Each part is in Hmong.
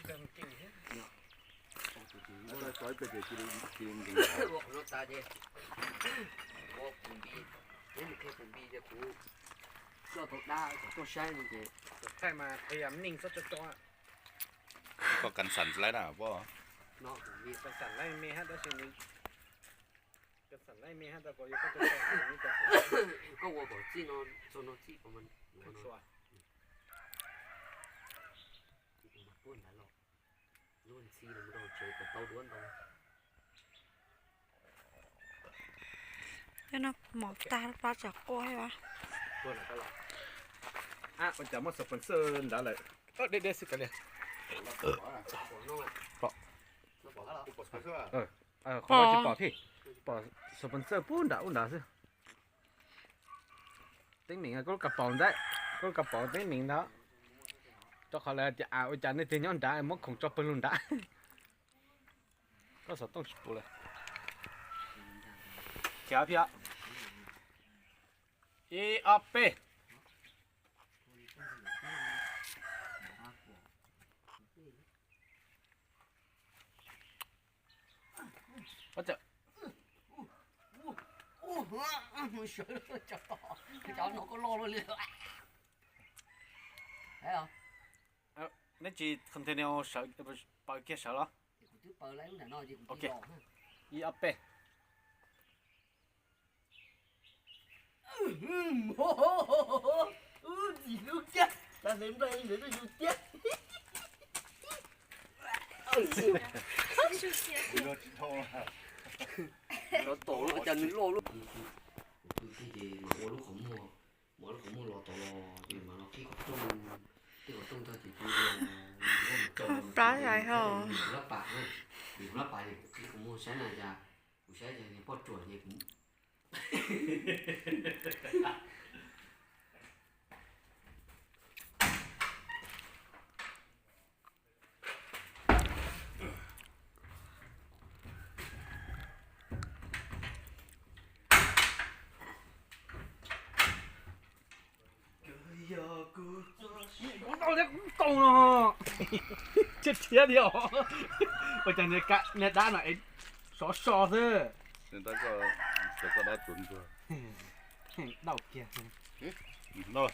Ua no tas ces ua qhov no tas ces ua pum npi, neb mus qhia pum npi ces kuv coj tau dab kom tuaj saib no ces thaij mas qhia neej txhob tso tso. Koj kan xas laib na poj. No pum npi kan xas laib me hab tab sis nws kan xas laib me hab tau kom yog koj tso tso. Koj ua kom txij no txog no txij kom mas tuaj ntawd los luag ntxhi los rau tsev kom tau duab ntau. Cov no mov tag pab tsam quaj. Ua cas muaj sponsor nrad lawm. Deb deb xwb kav liam. Qhov tsis pom thiab, pom sponsor pub nram ub nrad xwb. Teeb meem koj lub kas paus ntawd, koj lub kas paus teeb meem ntawd. Rau qhov lawv tias a ua cas nej twg nyob nrad muab khoom tso pawg lug nrad. Koj xov tooj tsis pum lawm. Khiav phi. Ib ob peb. Cov no koj loj luaj li. Neb tsis continue sawv, paws kiag sawv los? Ib ob peb. Los tom lub cas nws loj lub. Kuv twb ces mas ua lub qhov muag, mas lub qhov muag los tom los ces mas los qhib qhov rooj, qhib qhov rooj tag ces plab hais ho. Lab pas, lab pas ces kuv qhib qhov muag saib na cas, kuv saib cas poj ruam ces kuv Tau no, thiab thiab li os. Ua cas niag dab no es sov so xwb. Dab kiag. Noj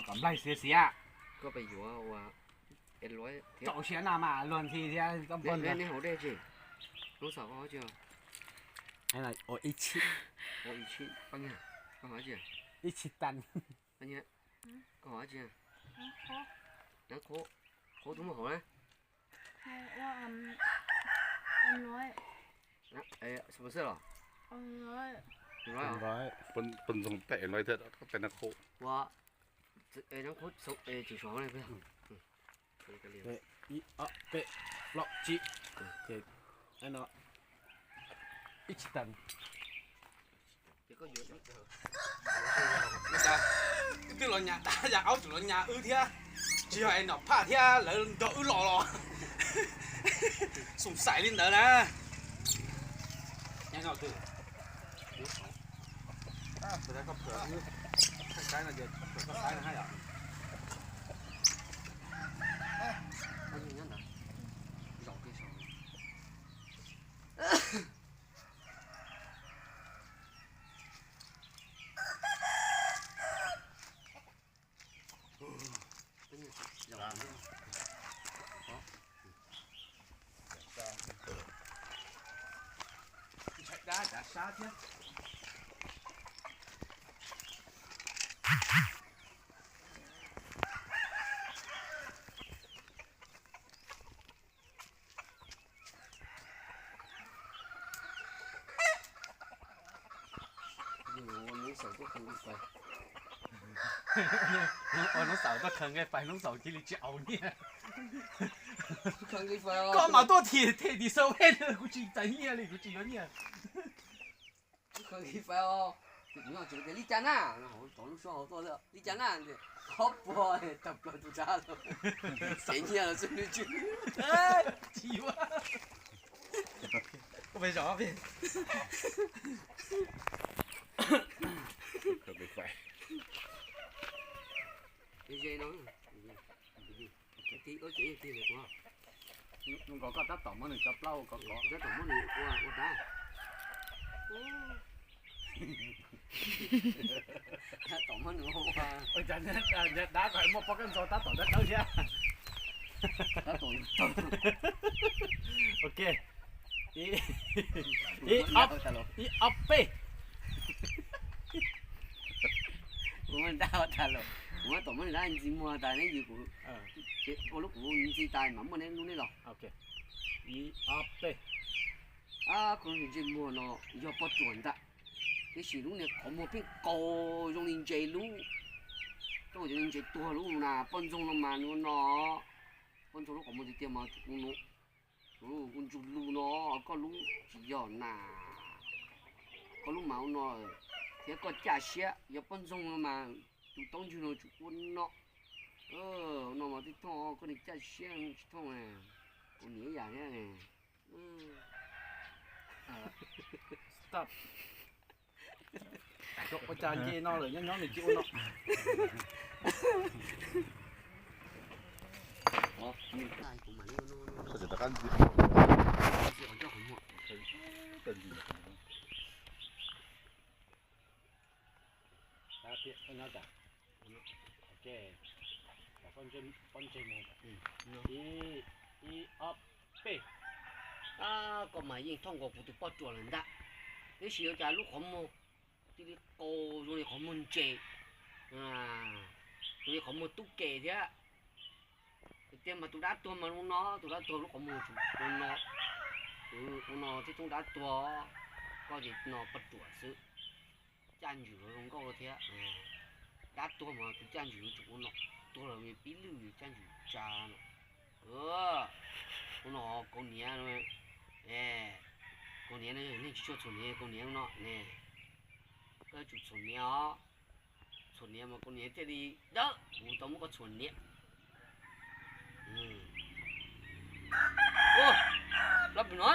kom nplaig xiav xiav. Tsaus siab no mas luag ntxhi thiab. Ua ib tshib, ib tshib tas. Poj ntxoog pem no thiab koj pem no qhuav. Ib ob peb plaub tsib. Ces no ib tshib tas. Wb twb los nyas dab yas aub tseem los nyas wb thiab. Tsis yog es nom phaj thiab lawv nrog wb los los. Xoom xaim li ntawd na. Nyob no twg? Koj saib no ces koj saib no hab yom. Nyob ntawd, zaum kiag saud. Ntshai dab cav sab thiab. Hnub xaus tuaj khaws nqi fais. Hnub xaus tuaj khaws nqi fais, hnub xaus cia li tsis aus nyiaj. Koj mas tuaj them tim xav peb, kuv tsis txais nyiaj li, kuv tsis yuav nyiaj. Li cas na, li cas na, qhov puag tawm plaws tus tsab, xev nyiaj los xwb nws tsis. Tsis yuav. Koj pes zos pes. Ces yog tiag tiag tuaj. Nws kom koj tab tom muab nws cov plaub ua kov kov. Tab tom muab nws ua ua dab. Tab tom muab nws ua ua. Ua cas dab kom muaj pob kab ntxo tab tom dawb dawb thiab. Tab tom. Ok. Ib, ib ob, ib ob peb. Kuv muab dab ua tag los, kuv muab tom muab nws dab ntxiv muag tas neb yws kuv, ua lub kuv ntxiv tas mam muaj neb lub neb los. Ib ob peb. Koj lub ntsej muag no yog poj ruam ntag, tiam sis lub niag qhov muag pheej qaus zoo li ntses lub, zoo li ntses tuag lub na. Poj ntxoog no mas nws ua no, poj ntxoog lub qhov muag tiag tiag mas tsuas kuv no, kuv ntsuj lug no, koj lub tsis yog na. Koj lub mas ua no, thiab koj caj siab, yog poj ntxoog no mas tus taub ntswg no tsuas ua no. Ua no mas tib thooj koj niag caj siab tsis thooj, kuv niam yam thiab. Stop. Ua cas nce no lawm nyob nyob nws cia ua no. Pob ntseg mus. Ib, ib ob peb. Koj mas yeej thooj nkaus kuv tus poj ruam lawm ntag, tiam sis ua cas lub qhov muag cia li qaus zoo li qhov muag ntses, zoo li qhov muag tub ke thiab. Tiag mas tus dab tuag mas ua no, tus dab tuag lub qhov muag tsuas ua no, ua no tib thooj dab tuag. Koj ces no poj ruam xwb, caj ntswg los zoo nkauj thiab. Dab tuag mas tus caj ntswg yuav tsum ua no, tuag los pib lwj caj ntswg tsa no. Ua no kaus hniav, kaus hniav no yog neeg tsis tshua txhuam hniav, kaus hniav no ne, koj yuav tsum txhuam hniav os. Txhuam hniav mas kaus hniav thiaj li dawb, kuv tau muab koj txhuam hniav. Los pem no.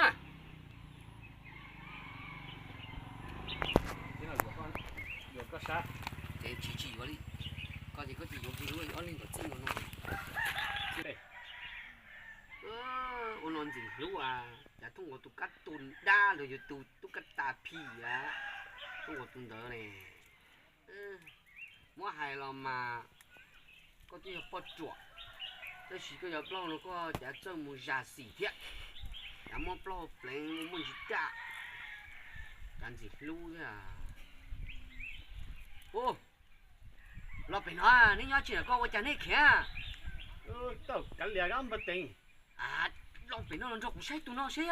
Ces tsis tsis yuav li, koj ces koj tsis yuav kuv lub ob leeg kom txij no no. Ua no ntxim hlub as, cas thooj nkaus tus kab tus dab los yog tus tub kab tas phim as, thooj nkaus tus ntawd ne. Muab hais los mas koj twb yog poj ruam, tab sis koj cov plaub no koj cav txawj mus zam xim thiab, cav muab plaub hau pleev muaj ntsis daj, cav ntxim hlub thiab. Los pem no, neb nyob tsis yam koj ua cas neb khiav? Kav liam kab npawg Teev. Los pem no los nrog kuv saib tus no seb.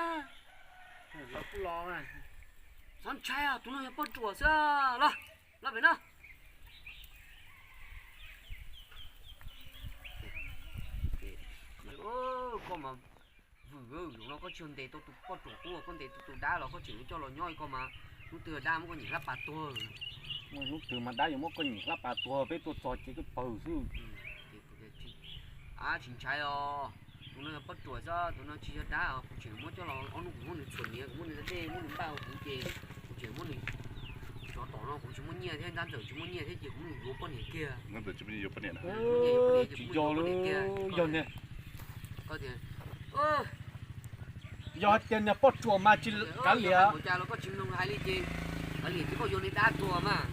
Txhob ntshai, tus no yog poj ruam xwb. Los, los pem no. Koj mas vwm, zaum no koj tsis yog ntes tau tus poj ruam qub, koj ntes tau tus dab los koj tseem yuav coj los nyob li ko mas hnub twg dab muab koj nyem hlab pas tuag. Muaj hnub twg mas dab yuav muab koj nyem hlab pas tuag, peb tuaj txog ces koj pawg xwb. Tsis ntshai os, tus no yog poj ruam xwb, tus no tsis yog dab, kuv tseem muab coj los ob hnub kuv muab nws txhuam hniav, kuv muab nws da dej, muab nws npaj kuv ces kuv tseem muab nws, tsov tom no kuv tsis muaj nyiaj thiab, ntab ntxawm tsis muaj nyiaj thiab ces kuv muab nws yuav poj niam kiag. Tsis yog lawm, yog tias, yog hais tias niag poj ruam mas tsis kav liam. Ua cas los koj tsis mloog hais li ces, kav liam ces koj yuav niag dab tuag mas,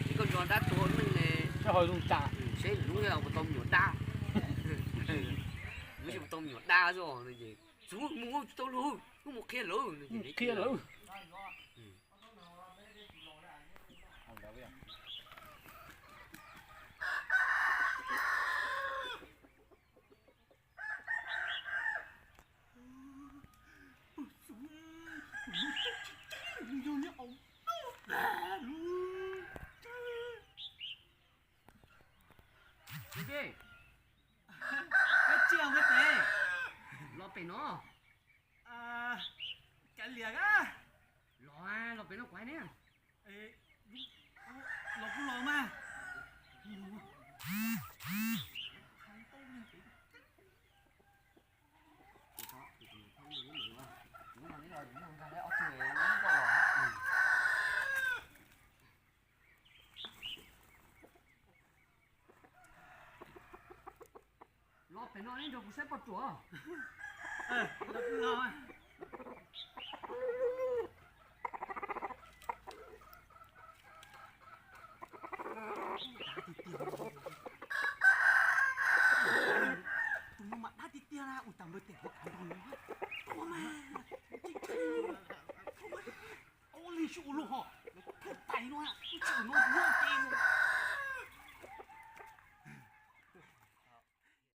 ces koj nrog dab tuag neej ne. Koj ho zoo tsam, seb nws lub ua tau me nyuam dab, nws ua tau me nyuam dab xwb ces, txhob mus, tsis tau lawm, wb mus qhia lawv, qhia lawv. Los pem no. Kav liam a. Pem no neb nrog kuv saib poj ruam.